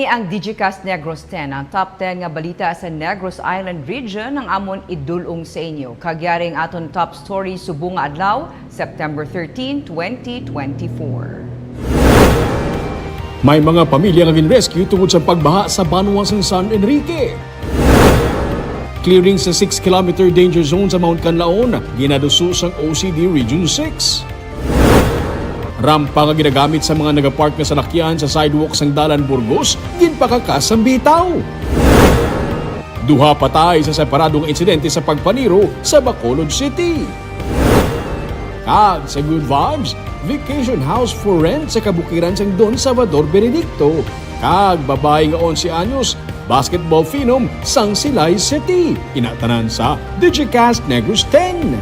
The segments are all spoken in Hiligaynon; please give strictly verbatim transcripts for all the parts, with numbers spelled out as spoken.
Ang Digicast Negros ten, ang top ten nga balita sa Negros Island Region, ang amon idul-ong sa inyo. Kag yari ang aton top story subong nga adlaw, September thirteen, twenty twenty-four. May mga pamilya nga gin-rescue tungod sa pagbaha sa banwa sang San Enrique. Clearing sa six kilometer danger zone sa Mount Canlaon ginaduso sang O C D Region six. Rampa nga ginagamit sa mga nagapark nga salakyan sa sidewalk sang Dalan Burgos ginpakakas sang bitaw. Duha patay sa separado nga insidente sa pagpaniro sa Bacolod City. Kag sa Good Vibes, vacation house for rent sa kabukiran sang Don Salvador Benedicto. Kag babayi nga onse anyos, basketball phenom sang Silay City. Ina tanan sa Digicast Negros ten.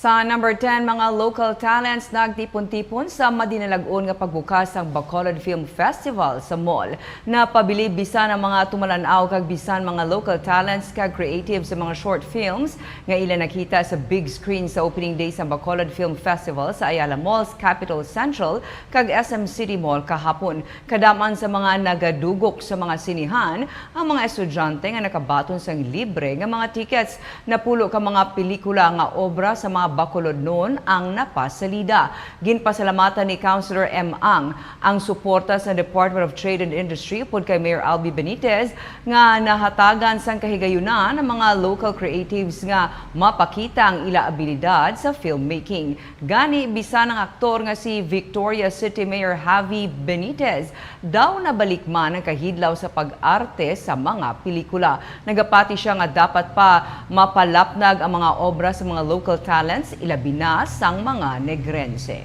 Sa number ten, mga local talents nagtipon-tipon sa madinalag-on nga pagbukas sang Bacolod Film Festival sa mall. Napabilib bisan ang mga tumalan-aw kag bisan mga local talents kag creative sa mga short films nga ila nakita sa big screen sa opening day sa Bacolod Film Festival sa Ayala Malls, Capitol Central, kag S M City Mall kahapon. Kadam-an sa mga nagadugok sa mga sinehan ang mga estudyante nga nakabaton sang libre nga mga tickets. Napulo ka mga pelikula nga obra sa mga Bacolodnon ang napasalida. Ginpasalamatan ni Councilor M. Ang ang suporta sa Department of Trade and Industry upod kay Mayor Albee Benitez nga nahatagan sang kahigayunan ang mga local creatives nga mapakita ang ila abilidad sa filmmaking. Gani, bisan ang aktor nga si Victoria City Mayor Javi Benitez daw nabalik man ang kahidlaw sa pag-arte sa mga pelikula. Nagapati sia nga dapat pa mapalapnag ang mga obra sa mga local talents, ilabi na sang mga Negrense.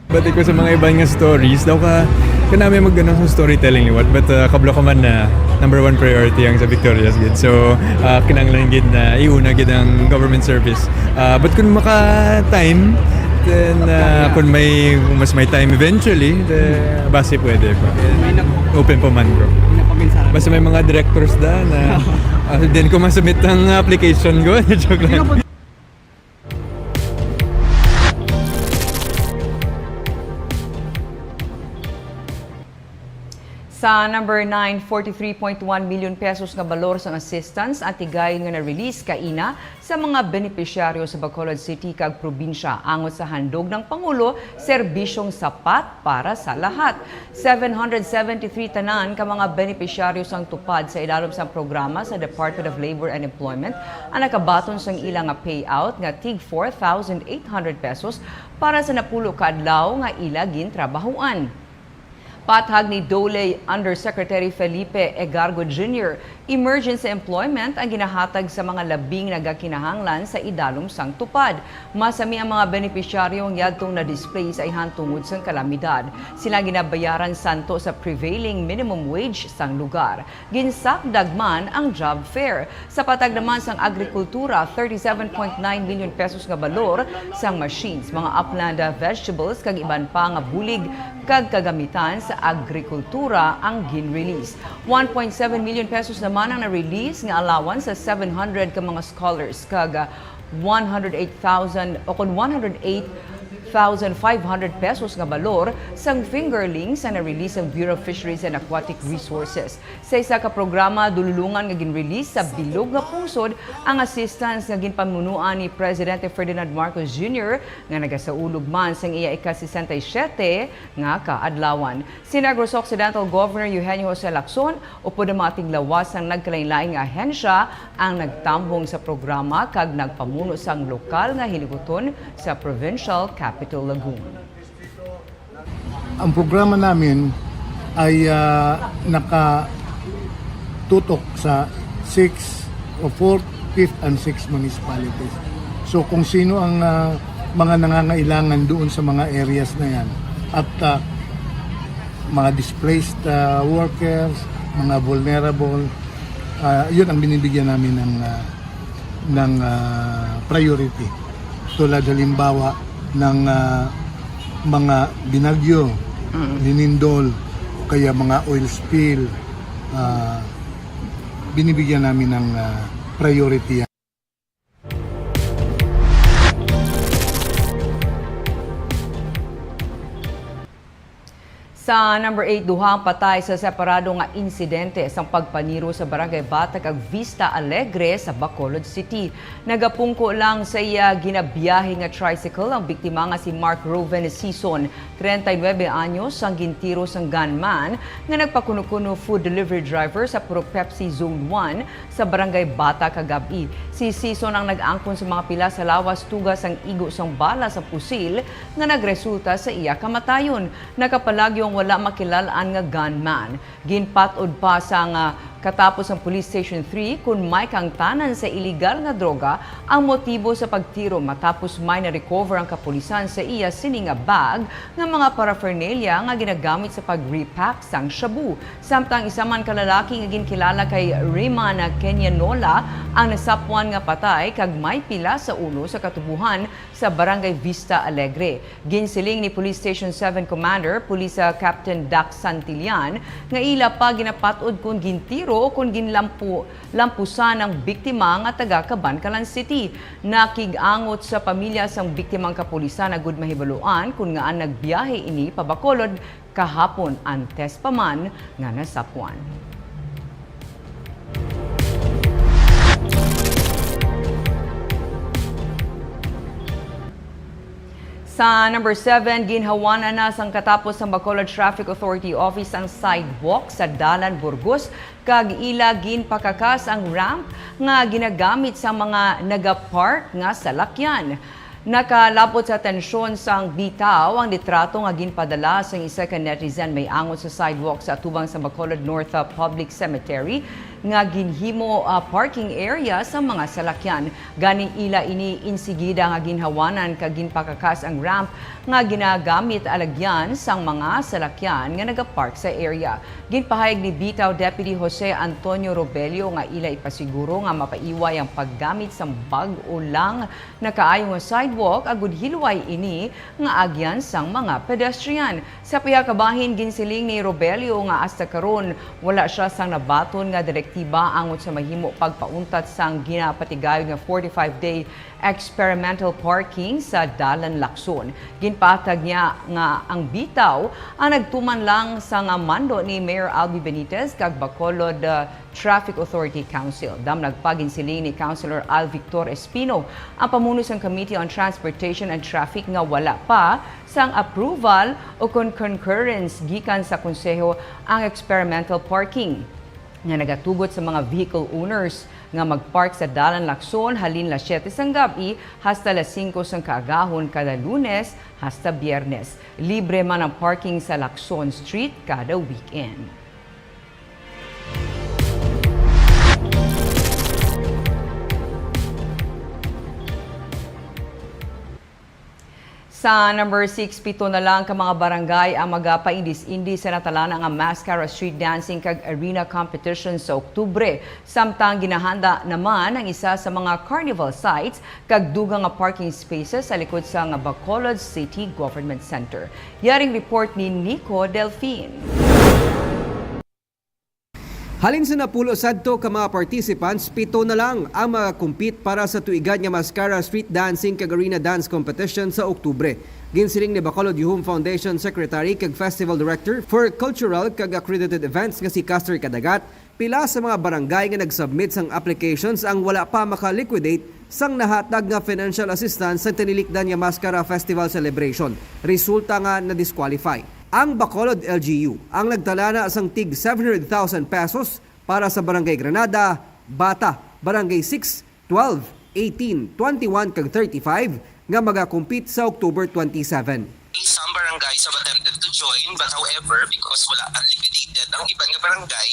Bati ko sa mga iban nga stories, daw ka, kanami mag-ano sa storytelling liwat, but, uh, kablo ko man na number one priority ang sa Victoria's gid. So, uh, kinahanglan gid na iuna gid ang government service. Uh, but kung maka-time, then, uh, kung may, kung mas may time eventually, the, basi pwede pa. Open pa man, bro. Basta may mga directors da na, uh, then ko masubmit ang application ko. Joke lang. Sa number nine, forty-three point one million pesos nga balor sang assistance ang tigayon nga na-release kaina sa mga benepisyaryo sa Bacolod City kag probinsya angot sa handog ng Pangulo, Serbisyong Sapat para sa Lahat. Seven hundred seventy-three tanan ka mga benepisyaryo sang TUPAD sa ilalom sang programa sa Department of Labor and Employment ang nakabaton sang ila nga payout nga tig four thousand eight hundred pesos para sa napulo ka adlaw nga ila gintrabahoan. Pathag ni DOLE Undersecretary Felipe Egargo Junior, emergency employment ang ginahatag sa mga labing nagakinahanglan sa idalom sang TUPAD. Masami ang mga benepisyaryo nga yadtong na-displace ayhan tungod sang kalamidad. Sila ginabayaran santo sa prevailing minimum wage sang lugar. Ginsakdag man ang job fair. Sa patag naman sang agrikultura, thirty-seven point nine million pesos nga balor sang machines, mga upland vegetables, kag iban pa nga bulig kag kagamitan sa agrikultura ang gin-release. One point seven million pesos naman ang na-release nga allowance sa seven hundred ka mga scholars kag, ah, one hundred eight thousand o kon one hundred eight thousand five hundred pesos nga balor sang fingerlings ang na-release sang Bureau of Fisheries and Aquatic Resources. Sa isa ka programa, dululongan nga gin-release sa bilog nga pungsod ang assistance nga ginpamunuan ni Presidente Ferdinand Marcos Junior nga nagasaulog man sang iya ika-sesenta y siete nga kaadlawan. Si Negros Occidental Governor Eugenio Jose Lacson upod ang mga tiglawas sang nagkalainlain nga ahensya ang nagtambong sa programa kag nagpamuno sang lokal nga hilikuton sa Provincial Capital Lagoon. Ang programa namin ay, ah, nakatutok sa six o fourth, fifth, and sixth municipalities. So, kung sino ang, ah, mga nangangailangan doon sa mga areas na yan at, ah, mga displaced, ah, workers, mga vulnerable, ah, yun ang binibigyan namin ng, ah, ng, ah, priority. Tulad halimbawa ng, ah, mga binagyo, Mm. linindol, Kaya mga oil spill, ah, binibigyan namin ng, ah, priority yan. Sa number eight, duha ang patay sa separado nga insidente sang pagpaniro sa Barangay Bata kag Vista Alegre sa Bacolod City. Nagapungko lang sa iya ginabiyahe nga tricycle ang biktima nga si Mark Roven Sison, treinta y nueve anyos, sang gintiro sang gunman nga nagpakuno-kuno food delivery driver sa Pro Pepsi Zone one sa Barangay Bata kagab-i. Si Sison ang nag-angkon sa mga pila sa lawas tuga sang igo sang bala sa pusil nga nagresulta sa iya kamatayon. Nakapalagyo ang wala makilal-an nga gunman. Ginpat-od pa sang, ah, katapos ang Police Station three kon may kahangtanan sa iligal nga droga ang motibo sa pagtiro, matapos may na-recover ang kapulisan sa iya sini nga bag nga mga paraphernalia nga ginagamit sa pag-repack sang shabu. Samtang isa man ka lalaki nga ginkilala kay Raymond Kenyanola ang nasapwan nga patay kag may pila sa ulo sa katubohan sa Barangay Vista Alegre. Ginsiling ni Police Station seven Commander, Police, ah, Captain Dax Santillan, nga ila pa ginapat-od kon gintiro o kon ginlampu-, lampusan ang biktima nga taga Kabankalan City. Nakig-angot sa pamilya sang biktima ang kapulisan agud mahibaluan kon ngaan nagbiyahe ini pa Bacolod kahapon, antes pa man nga nasapwan. Sa number seven, ginhawanan na sang katapos sang Bacolod Traffic Authority Office ang sidewalk sa Dalan Burgos, kag ila ginpakakas ang ramp nga ginagamit sa mga nagapark nga salakyan. Nakalab-ot sa atensyon sang Bitaw ang litrato nga ginpadala sang isa ka netizen may angot sa sidewalk sa atubang sa Bacolod North, ah, Public Cemetery nga ginhimo, ah, parking area sa mga salakyan. Gani ila ini insigida nga ginhawanan kag ginpakakas ang ramp nga ginagamit alagyan sang mga salakyan nga nagapark sa area. Ginpahayag ni Bitaw Deputy Jose Antonio Robelio nga ila ipasiguro nga mapaiway ang paggamit sang bag-o lang na kaayo nga sidewalk agud hilway ini nga agyan sang mga pedestrian. Sa pihak ka bahin, ginsiling ni Robelio nga hasta karon wala sia sang nabaton nga direktiba angot sa mahimo pagpauntat sang ginapatigayon nga forty-five day experimental parking sa Dalan Lacson. Ginpatag niya nga ang Bitaw ang nagtuman lang sang mando ni Mayor Albee Benitez kag Bacolod, uh, Traffic Authority Council. Damlag pa, ginsiling ni Councilor Al Victor Espino, ang pamuno sang Committee on Transportation and Traffic, nga wala pa sang approval o kon concurrence gikan sa Konseho ang experimental parking nga nagatugot sa mga vehicle owners nga magpark sa Dalan Lacson halin las siete sang gab-i hasta las singko sang kaagahon kada Lunes hasta Biyernes. Libre man ang parking sa Lacson Street kada weekend. Sa number six, pito na lang ka mga barangay ang magapaindis-indis sa natalana nga Mascara Street Dancing kag Arena Competition sa Oktubre. Samtang ginahanda naman ang isa sa mga carnival sites kag dugang nga parking spaces sa likod sang Bacolod City Government Center. Yaring report ni Nico Delfin. Halin sa napulo sadto ka mga participants, pito na lang ang mga-compete para sa tuigan nga Mascara Street Dancing kag Arena Dance Competition sa Oktubre. Ginsiling ni Bacolod Yuhum Foundation Secretary kag Festival Director for Cultural kag Accredited Events nga si Castor Cadagat, pila sa mga barangay nga nag-submit sang applications ang wala pa maka-liquidate sang nahatag nga financial assistance sa tinilikdan nga Mascara Festival Celebration. Resulta nga na-disqualify. Ang Bacolod L G U ang nagtalana sang tig seven hundred thousand pesos para sa Barangay Granada, Bata, Barangay six, twelve, eighteen, twenty-one, kag thirty-five nga magakompete sa October twenty-seven. Some barangays have attempted to join, but however, because wala, unliquidated ang iban nga barangay,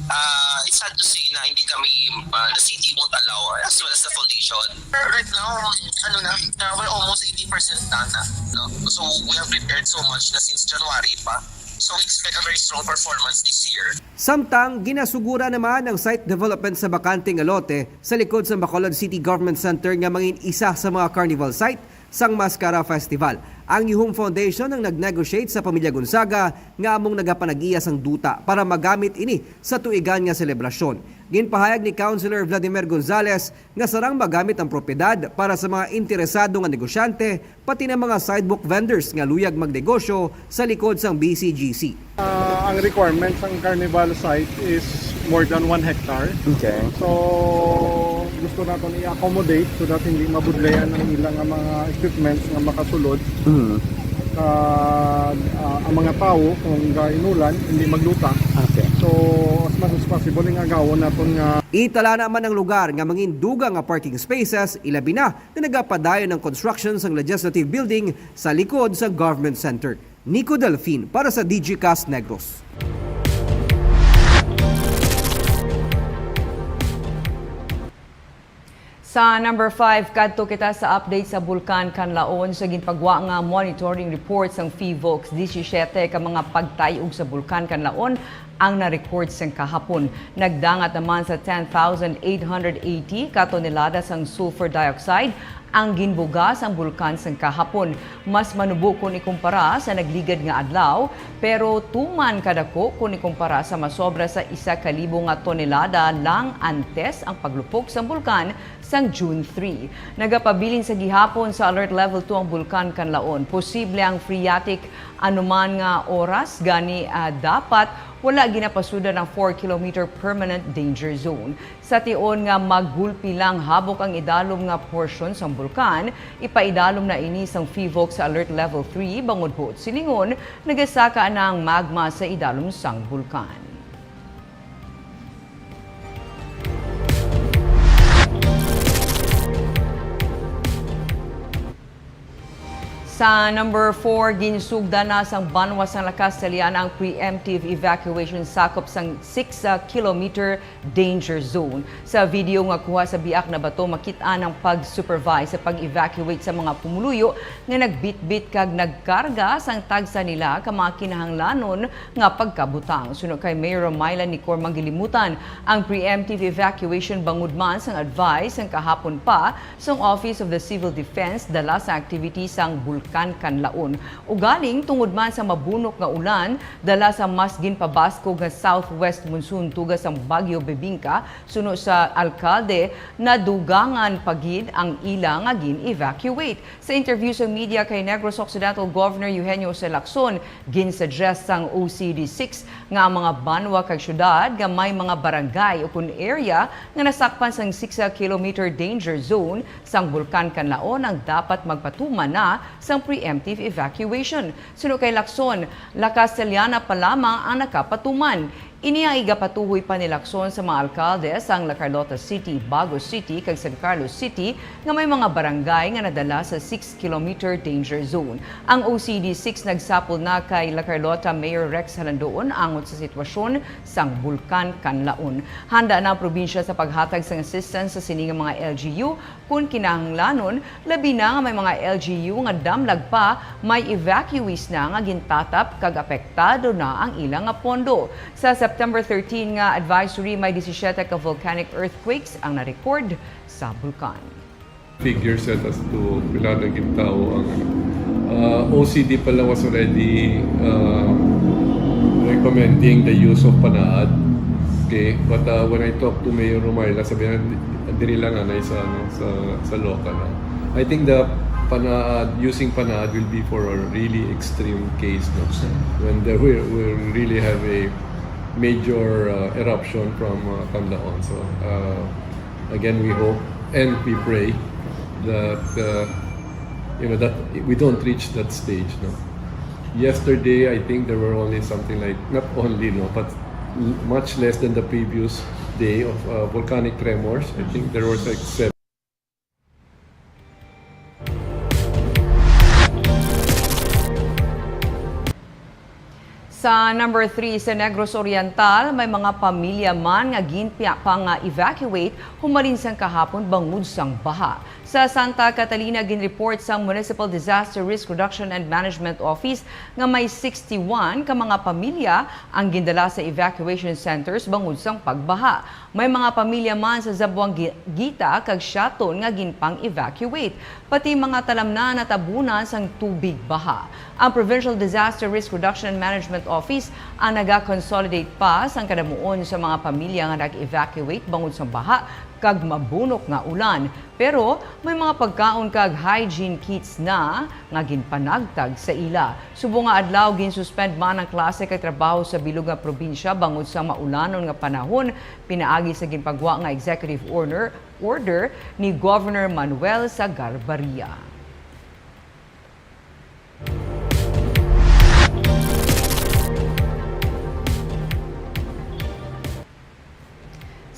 ah, it's sad to say na hindi kami, ah, the city won't allow, as well as the foundation. Right now, ano na, uh, we're almost eighty percent done na, no? So, we have prepared so much na since January pa. So, we expect a very strong performance this year. Samtang ginasugura naman ang site development sa bakante nga lote sa likod sa Bacolod City Government Center nga mangin isa sa mga carnival site sang Mascara Festival. Ang Yuhum Foundation ang nag-negotiate sa Pamilya Gonzaga nga among nagapanag-iya sang duta para magamit ini sa tuigan nga selebrasyon. Ginpahayag ni Councilor Vladimir Gonzales nga sarang magamit ang propiedad para sa mga interesado nga negosyante, pati na mga sidewalk vendors nga luyag magnegosyo sa likod sang B C G C. Ah, ang requirements sang carnival site is more than one hectare. Okay. So, gusto naton i-accommodate so that hindi mabudlayan ang ilang nga mga equipments nga makasulod. Mm. Kag, ah, ang mga tawo, kung gainulan, hindi magluta. Okay. So, as much as possible, ang agawon naton nga Itala naman ang lugar nga mangin dugang nga parking spaces, ilabi na nga nagapadayon ang construction sang Legislative Building sa likod sa Government Center. Nico Delfin para sa Digicast Negros. Sa number five, kadto kita sa update sa Bulkan Kanlaon. Sa ginpagwa nga monitoring report sang PHIVOLCS, disisyete ka mga pagtayog sa Bulkan Kanlaon ang na-record sang kahapon. Nagdangat naman sa ten thousand eight hundred eighty ka tonelada sang sulfur dioxide ang ginbuga sang bulkan sang kahapon. Mas manubo kon ikumpara sa nagligad nga adlaw, pero tuman kadako kon ikumpara sa masobra sa isa ka libo nga tonelada lang antes ang paglupok sang bulkan sang June three. Nagapabilin sa gihapon sa Alert Level two ang Bulkan Kanlaon. Posible ang phreatic anuman nga oras, gani, ah, dapat wala ginapasudan ang four kilometer permanent danger zone. Sa tion nga magulpi lang habok ang idalom nga porsyon sang bulkan, ipaidalom na ini sang PHIVOLCS sa Alert Level three bangod buot silingon nagasaka na ang magma sa idalom sang bulkan. Sa number four, ginsugdan na sang banwa sang La Castellana ang preemptive evacuation sakop sang six, ah, kilometer danger zone. Sa video nga kuha sa Biak na Bato, makit-an ang pag-supervise sa pag-evacuate sa mga pumuluyo nga nagbitbit kag nagkarga sang tagsa nila ka mga kinahanglanon nga pagkabutang. Suno kay Mayor Romyla Nicor Manggilimutan, ang preemptive evacuation bangod man sang advice sang kahapon pa sang Office of the Civil Defense dala sa activity sang Bulkan Kanlaon. Ugaling, tungod man sa mabunok nga ulan dala sa mas ginpabaskog nga southwest monsoon tuga sang Bagyo Bebingka, suno sa alkalde, nadugangan pa gid ang ila nga gin-evacuate. Sa interview sa media kay Negros Occidental Governor Eugenio Jose Lacson, ginsuggest sang O C D six nga ang mga banwa kag syudad nga may mga barangay ukon area nga nasakpan sang six kilometer danger zone sang Bulkan Kanlaon ang dapat magpatuman na sang preemptive evacuation. Suno kay Lacson, La Castellana pa lamang ang nakapatuman. Ini ang igapatuhoy pa ni Lacson sa mga alkalde sang La Carlota City, Bago City, kag San Carlos City nga may mga barangay nga nadala sa six kilometer danger zone. Ang O C D six nagsapol na kay La Carlota Mayor Rex Jalandoon angot sa sitwasyon sang Bulkan Kanlaon. Handa na ang probinsya sa paghatag sang assistance sa sini nga mga L G U kon kinahanglanon, labi na nga may mga L G U nga damlag pa, may evacuees na nga gintatap kag apektado na ang ila nga pondo. Sa September thirteen nga advisory, may disisiete ka volcanic earthquakes ang na-record sa bulkan. Figures yet as to pila na gid tawo ang, ano. Uh, O C D pala was already, uh, recommending the use of panaad. Okay, but, uh, when I talked to Mayor Romyla, sabi niya, "Di-, diri lang anay sa, ano, sa, sa local, ah." I think the panaad, using panaad will be for a really extreme case, no? When there will, will really have a major, uh, eruption from, uh, Kanlaon. So, uh, again, we hope and we pray that, uh, you know, that we don't reach that stage, no? Yesterday, I think there were only something like, not only, no, but l-, much less than the previous day of, uh, volcanic tremors. I think there was, like, seven. Sa number three, sa Negros Oriental, may mga pamilya man nga ginpia-, pa nga evacuate humalin sang kahapon bangod sang baha. Sa Santa Catalina, ginreport sang Municipal Disaster Risk Reduction and Management Office nga may sixty-one ka mga pamilya ang gindala sa evacuation centers bangod sang pagbaha. May mga pamilya man sa Zamboanguita kag Siaton nga ginpang-evacuate. Pati mga talamnan natabunan sang tubig baha. Ang Provincial Disaster Risk Reduction and Management Office ang naga-consolidate pa sang kadamuon sa mga pamilya nga nag-evacuate bangod sang baha kag mabunok nga ulan. Pero may mga pagkaon kag hygiene kits na nga ginpanagtag sa ila. Subong nga adlaw, ginsuspend man ang klase kag trabaho sa bilog nga probinsya bangod sa maulanon nga panahon, pinaagi sa ginpagwa nga executive order, order ni Governor Manuel Sagarbarria.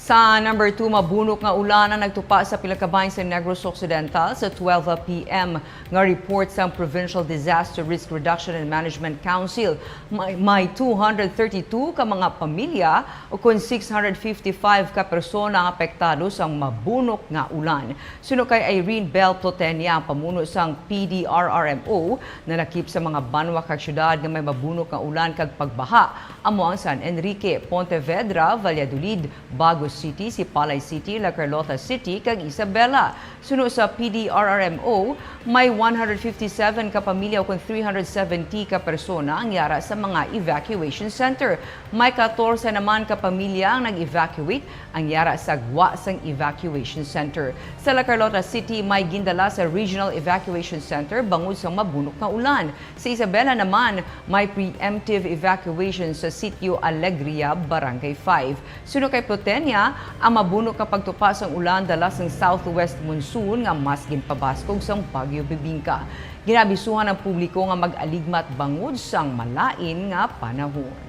Sa number two, mabunok nga ulan ang nagtupa sa pila ka bahin sa Negros Occidental sa twelve p m nga report sang Provincial Disaster Risk Reduction and Management Council. May, may two hundred thirty-two ka mga pamilya, ukon six hundred fifty-five ka persona ang apektado sang mabunok nga ulan. Suno kay Irene Bell Plotenia, ang pamuno sang P D R R M O, nalakip sa mga banwa kag syudad nga may mabunok nga ulan kag pagbaha. Amo ang San Enrique, Pontevedra, Valladolid, Bago City, Sipalay City, La Carlota City, kag Isabela. Suno sa P D R R M O, may one hundred fifty-seven ka pamilya ukon three hundred seventy ka persona ang yara sa mga evacuation center. May katorse naman ka pamilya ang nag-evacuate ang yara sa gwa sang evacuation center. Sa La Carlota City, may gindala sa Regional Evacuation Center bangod sa mabunok nga ulan. Sa Isabela naman, may preemptive evacuation sa Sitio Alegria, Barangay five. Suno kay Plotenia, ang mabunok nga pagtupa sang ulan dala sang southwest monsoon nga mas ginpabaskog sang Bagyo Bibingka. Ginaabisuhan ang publiko nga mag-aligmat bangod sang malain nga panahon.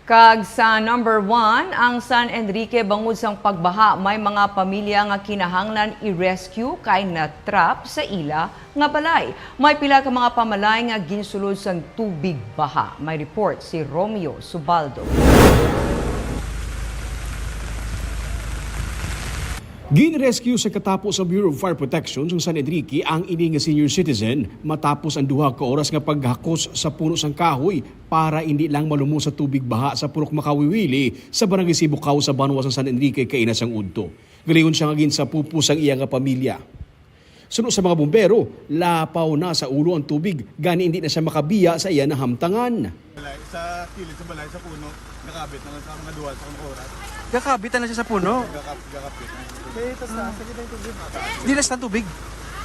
Kag sa number one, ang San Enrique, bangod sang pagbaha, may mga pamilya nga kinahanglan i-rescue kay na-trap sa ila nga balay. May pila ka mga pamalay nga ginsulod sang tubig baha. May report si Romeo Subaldo. Gin-rescue sa katapo sa Bureau of Fire Protection sang San Enrique ang ini nga senior citizen matapos ang duha ka oras nga paghakos sa puno sang kahoy para indi lang malumos sa tubig baha sa Purok Makawiwili sa Barangay Sibukaw sa banwa sang San Enrique kaina sang udto. Galingon siya nga ginsapupo sang iya nga pamilya. Suno sa mga bumbero, lapaw na sa ulo ang tubig, gani indi na siya makabiya sa iya nahamtangan. Balay, sa kilid sa balay, sa puno, nakabit na lang sa mga duha sa kong oras. Kakabit na lang siya sa puno? Gakap-, gakapit. Kaya ito sa, sa gitna yung tubig. Di na sa tubig?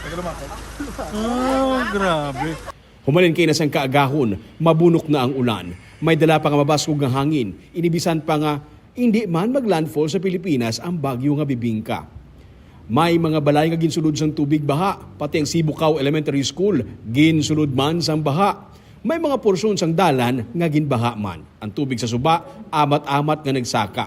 Naglumakad. Oh, grabe. Humalin kay na sang kaagahon, mabunok na ang ulan. May dala pa nga mabaskog nga hangin, inibisan pa nga indi man mag-landfall sa Pilipinas ang bagyo nga Bibingka. May mga balay nga ginsulod sang tubig baha, pati ang Sibukaw Elementary School ginsulod man sang baha. May mga porsyon sang dalan nga ginbaha man. Ang tubig sa suba, amat-amat nga nagsaka.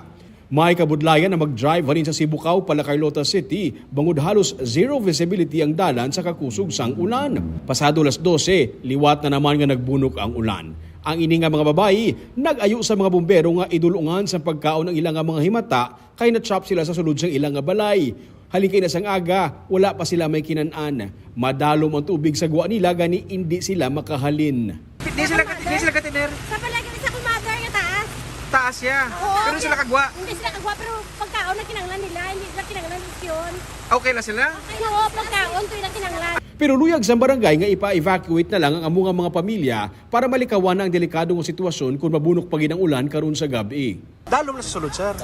May kabudlayan na mag-drive halin sa Sibukaw pa La Carlota City, bangod halos zero visibility ang dalan sa kakusog sang ulan. Pasado las dose, liwat na naman nga nagbunok ang ulan. Ang ini nga mga babayi nag-ayo sa mga bumbero nga idul-ungan sang pagkaon ang ila nga mga himata kay na-trap sila sa sulod sang ila nga balay. Halin kay na sang aga, wala pa sila may kinan-an. Madalom ang tubig sa gwa nila, gani indi sila makahalin. Di sila, di sila katiner. Sa palagi sa kumaga nga taas. Taas siya. Oo, Pero okay. sila kagwa. Hindi sila kagwa, pero pagkaon na kinanglan nila, hindi sila kinanglan misyon. Okay na sila? Ay, oo, pagkaon to ilang kinanglan. Pero luyag sa barangay nga ipa-evacuate na lang ang amo nga mga pamilya para malikawan na ang delikado nga sitwasyon kung mabunok pa gid ang ulan karon sa gab-i. Dalom na sa sulod, sir.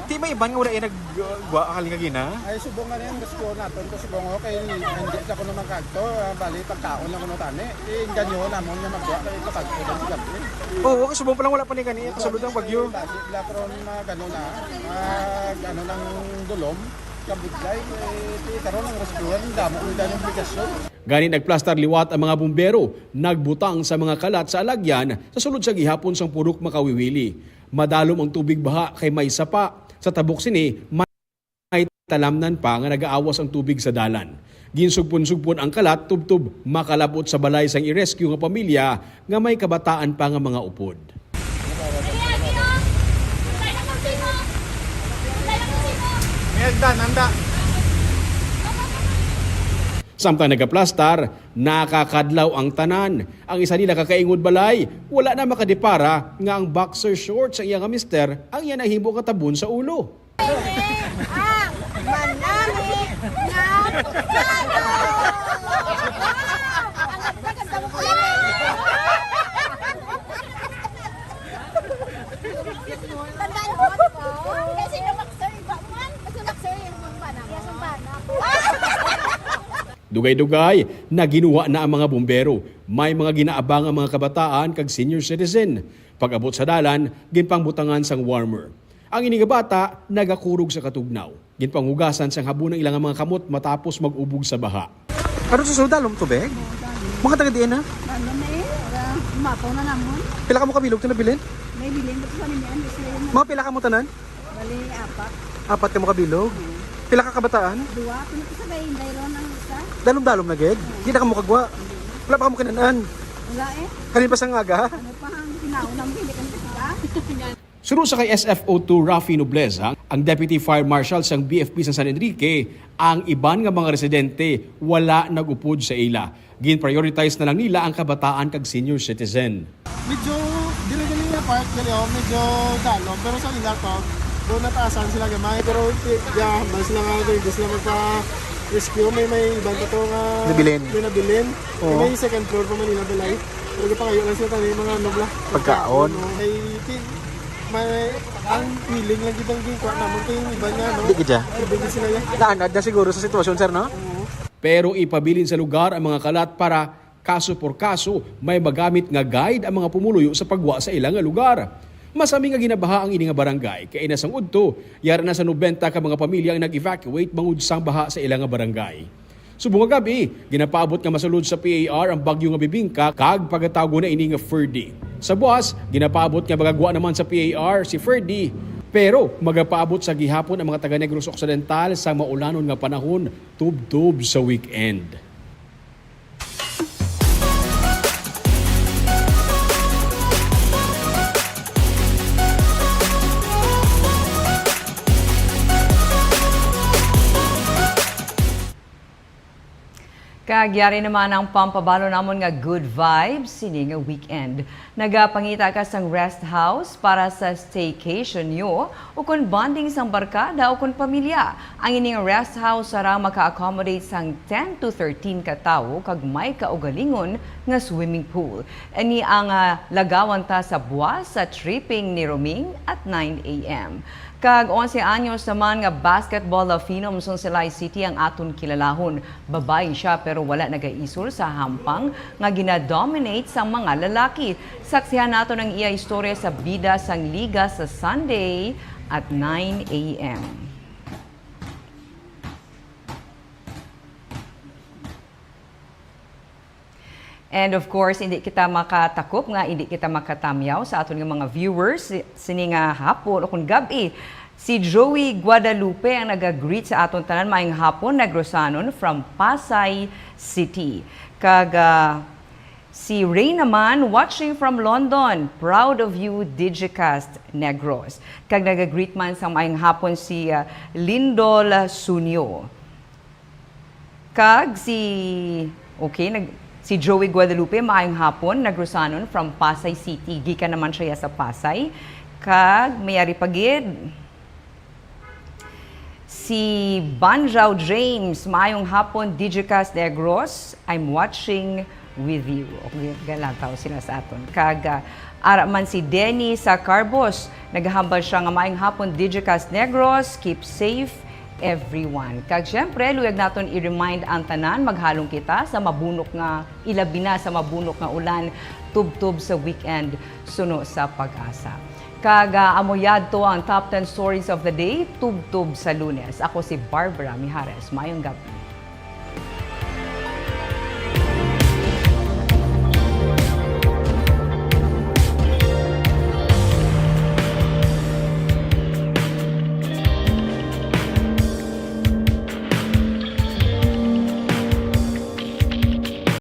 Di may iban nga wala yung nagwa halin kagina? Ay, subong nga rin, gusto ko natin, gusto ko, okay, hindi siya ko naman kagto, ah, bali, pagkaon lang ko tani. Eh, ganyo namon nga magwa, kay ito kagto, ganyo kagto. Oo, kasi subong pa lang wala pa ni gani, kasulod ang bagyo. Basi, wala ko ron, ah, gano na, ah, gano ng dulom, kabudlay, eh, di karon ang rescue, ang damo, ang damo ng obligasyon. Gani nagplastar liwat ang mga bumbero, nagbutang sa mga kalat sa alagyan sa sulod sa gihapon sang Purok Makawiwili. Madalom ang tubig baha kay may sapa. Sa tabok sini, may Talamnan pa nga nagaawas ang tubig sa dalan. Ginsugpon-sugpon ang kalat tubtob makalab-ot sa balay sang i-rescue nga pamilya nga may kabataan pa nga mga upod. Samtang nagaplastar, nakakadlaw ang tanan. Ang isa nila ka kaingod balay, wala na makadipara nga ang boxer shorts ang iya nga mister ang iya nahimo nga tabon sa ulo. Ang manami nga putsado. Tandaan mo, di ba? Kasi nung boxer, iba man. Kasi boxer, yung bumba na mo. Yes, ang bana. Dugay-dugay, naginuwa na ang mga bumbero. May mga ginaabang ang mga kabataan kag senior citizen. Pag-abot sa dalan, ginpangbutangan sang warmer. Ang ini nga bata nagakurog sa katugnaw. Ginpanghugasan sang habon ang ilang mga kamot matapos mag-ubog sa baha. Ano sa sudalom tubig? Mga taga diin na? Ano na eh? Ah, mapaw na namon. Pila ka mo kabilog ito nabilin? May bilin ko sa ninyan. Gusto yun. Mga pila ka mo tanan? Bali, apat. Apat ka mo kabilog? Pila ka kabataan? Dua. Kung ito sa gayon, dahil ang isa. Dalom-dalom na gid? Di na ka mo kagwa? Wala pa ka mo kinanan? Wala eh. Kanin pa sa nga aga? Ano pa ang tinaw ng hindi ka nakita? Suno sa kay S F O two Rafi Nobleza, ang Deputy Fire Marshal sang B F P sa San Enrique, ang iban nga mga residente wala nag-upod sa ila. Gin-prioritize na lang nila ang kabataan kag senior citizen. Medyo diri-diri nga part, diri, oh, medyo dalom, pero sa ila to, doon nataasan sila gamay. Pero, yeah, mas sila nga, hindi sila magpa-rescue, may, may iban pa to nga Nabilin. May nabilin. Oo. May second floor pa man nila balay. Pero gipangayo lang sila tani, mga ano bla. Pagkaon. Pagkaon, oh. May, ti-, may, ang feeling lang gid ang ginkuha namon kay yung iban nga, no? Di gid siya. Iban gid sila yan. Naanad na siguro sa sitwasyon, sir, no? Oo. Pero ipabilin sa lugar ang mga kalat para kaso por kaso, may magamit nga guide ang mga pumuluyo sa pagwa sa ila nga lugar. Masami nga ginabaha ang ini nga barangay, kay ina sang udto, yara na sa nobenta ka mga pamilya ang nag-evacuate bangod sang baha sa ila nga barangay. Subong nga gab-i, ginapaabot nga masulod sa P A R ang bagyo nga Bibingka kag pagatago na ini nga Ferdy. Sa buas, ginapaabot nga magagwa naman sa P A R si Ferdy, pero magapaabot sa gihapon ang mga taga Negros Occidental sa maulanon nga panahon tubtob sa weekend. Kag yari naman ang pampabalo namon nga good vibes sini nga weekend. Nagapangita ka sang rest house para sa staycation nyo, ukon bonding sang barkada, ukon pamilya. Ang ining rest house sara maka-accommodate sang ten to thirteen ka tawo kag may kaugalingon nga swimming pool. Ini ang, ah, lagawan ta sa buas sa tripping ni Roming at nine A M. Kag onse anyos naman nga basketball phenom sang Silay City ang aton kilalahon. Babayi siya, pero wala nagaisol sa hampang nga gina-dominate sang mga lalaki. Saksihan naton ang iya istorya sa Bida sang Liga sa Sunday at nine A M. And of course, hindi kita makatakop nga hindi kita makatamyaw sa aton nga mga viewers si-, sini nga hapon o kung gab-i. Si Joey Guadalupe ang naga-greet sa aton tanan. Maayong hapon, Negrosanon from Pasay City. Kag, ah, si Ray naman, watching from London. Proud of you, Digicast Negros. Kag naga-greet man sa maayong hapon si, ah, Lindol Sunyo. Kag si, okay, nag-, si Joey Guadalupe, maayong hapon, Negrosanon from Pasay City. Gikan naman siya sa Pasay. Kag may ari pa gid. Si Banjao James, maayong hapon, Digicast Negros. I'm watching with you. Okay, galantaw sila sa aton. Kag, ah, ara man si Denny sa Carbos, naghahambal siya nga maayong hapon, Digicast Negros. Keep safe, everyone. Kag syempre, luyag naton i-remind ang tanan, maghalong kita sa mabunok nga, ilabi na sa mabunok nga ulan, tubtob sa weekend, suno sa PAGASA. Kag, ah, amo yadto ang top ten stories of the day, tubtob sa Lunes. Ako si Barbara Mijares. Mayong gabi.